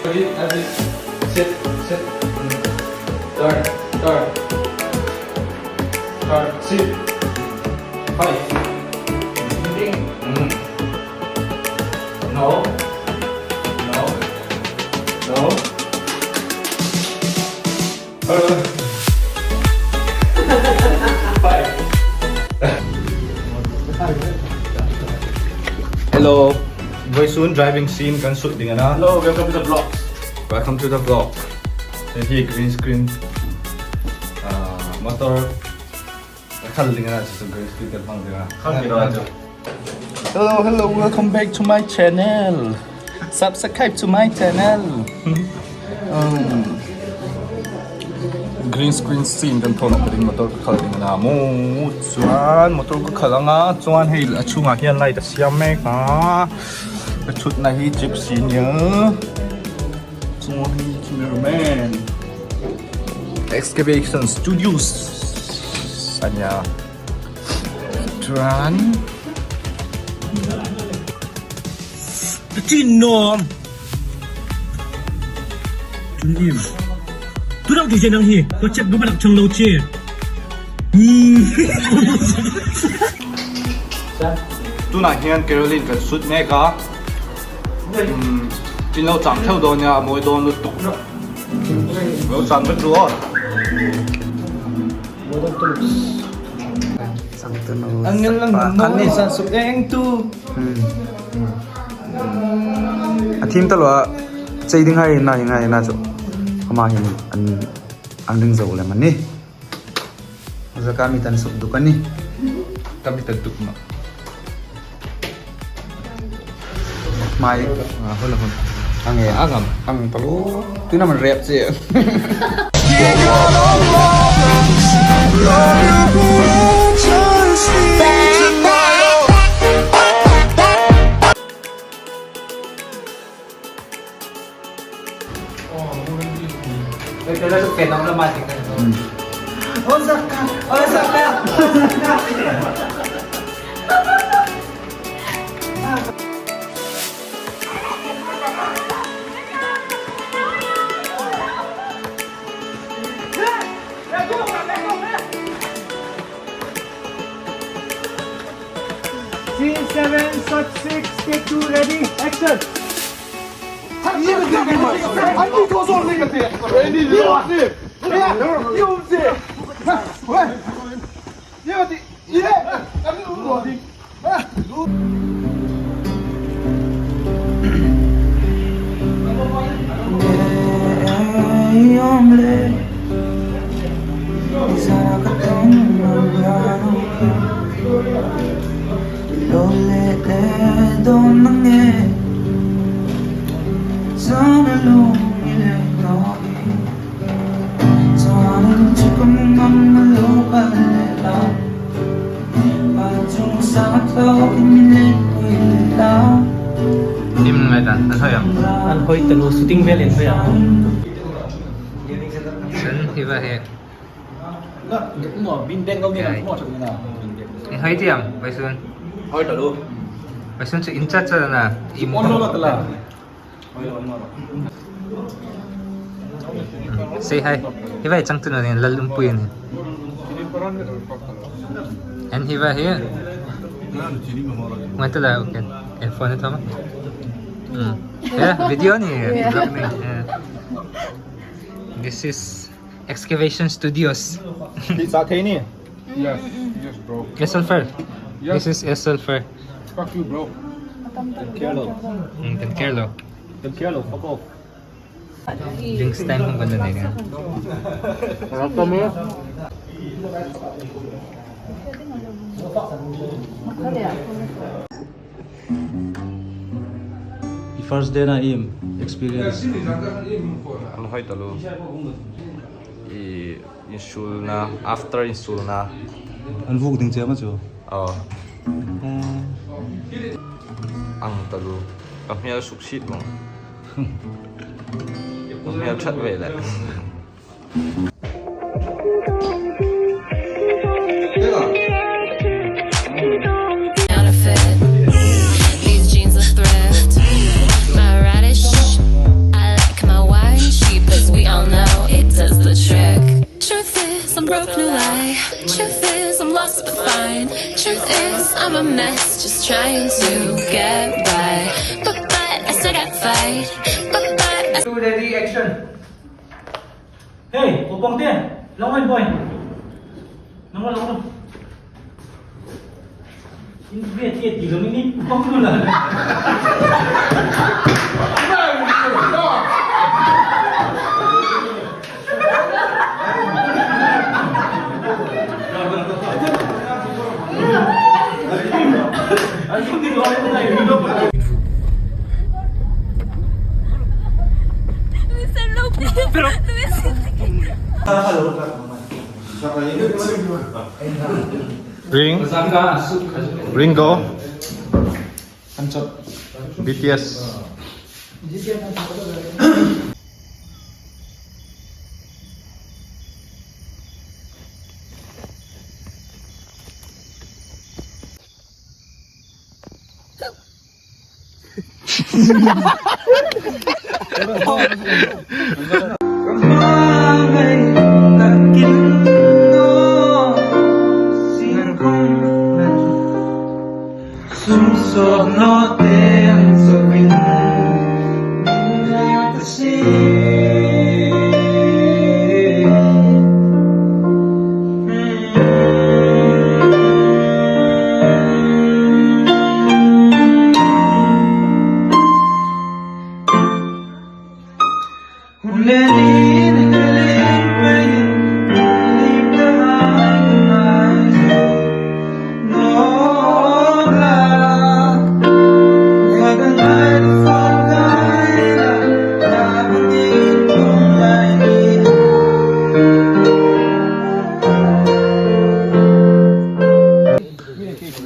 Sit, sit. Turn, turn. Turn, sit. Five. Mm. No. No. No. Five. Hello. Very soon driving scene kan shoot ding ana. Hello, welcome to the vlog. Welcome to the vlog. Hei green screen motor khal ding ana chu green screen kan hmang ding a. Hello, hello, welcome back to my channel. Subscribe to my channel. Um, green screen scene kan thon up ding motor ka khal ding ana mu chuan motor ka khal anga chuan hei a chungah hian light a siam mek a ka thutna hi gypsy nia chuan hei cameraman excavation studios ania chuan Chin nom. Chun im. Tu dang tu che nang hi. Ko check du balak chang lo che. Tunah hian Caroline kan shoot mek a. In lo chang theuh dawn nia a mawi dawn lutuk. Lo chang vek ru aw. A thim ta lo chei ding hai na hi ngai na chu ama hin an an ring zo le mani zaka mi tan suk duk ani kami tan tuk ma mai hol hol ange angam ang talo tuna man rep che. Nim ngai dan an hoi ang. An hoi talo shooting vel in hoi ang. Sun hi va he. In hoi tiam vai sun. Hoi talo. Vai sun chu in chat cha na. Im On lo tala. Say hi. Hi vai chang tu na ni lal um pui ni. And hi va he. Ngai tala okay. En phone thama. Yeah, video ni. Vlog ni. Yeah. This is Excavation Studios. Pizza thei ni. Yes, yes, bro. Esulfer. Yes. This is Esulfer. Fuck you, bro. Carlo. Kan Carlo. Carlo, fuck off. Drinks time kung ganda na yan. First day na im experience. An hoi talo. I insul na after insul na. An vuk ding che ma chu. Oh. Ang talo. Ka hmel suk sit mong. Ka hmel that ve le. Counterfeit. These jeans are thrift. My radish, I like Just trying to get by. But, but, I still got fight. But, but, I Two ready action. Hey, upong te. Long boy. Nang wala ko. In ve ti ti lo ni upong nu la. Ring Ringo BTS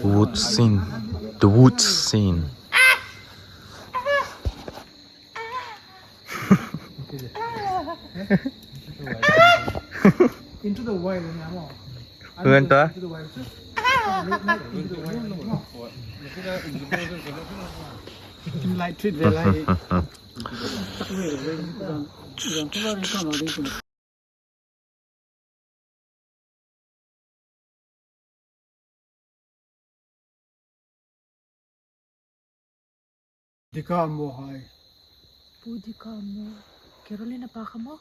Wood scene the wood scene Hương ta Pudika mo. Carolina pa ka mo?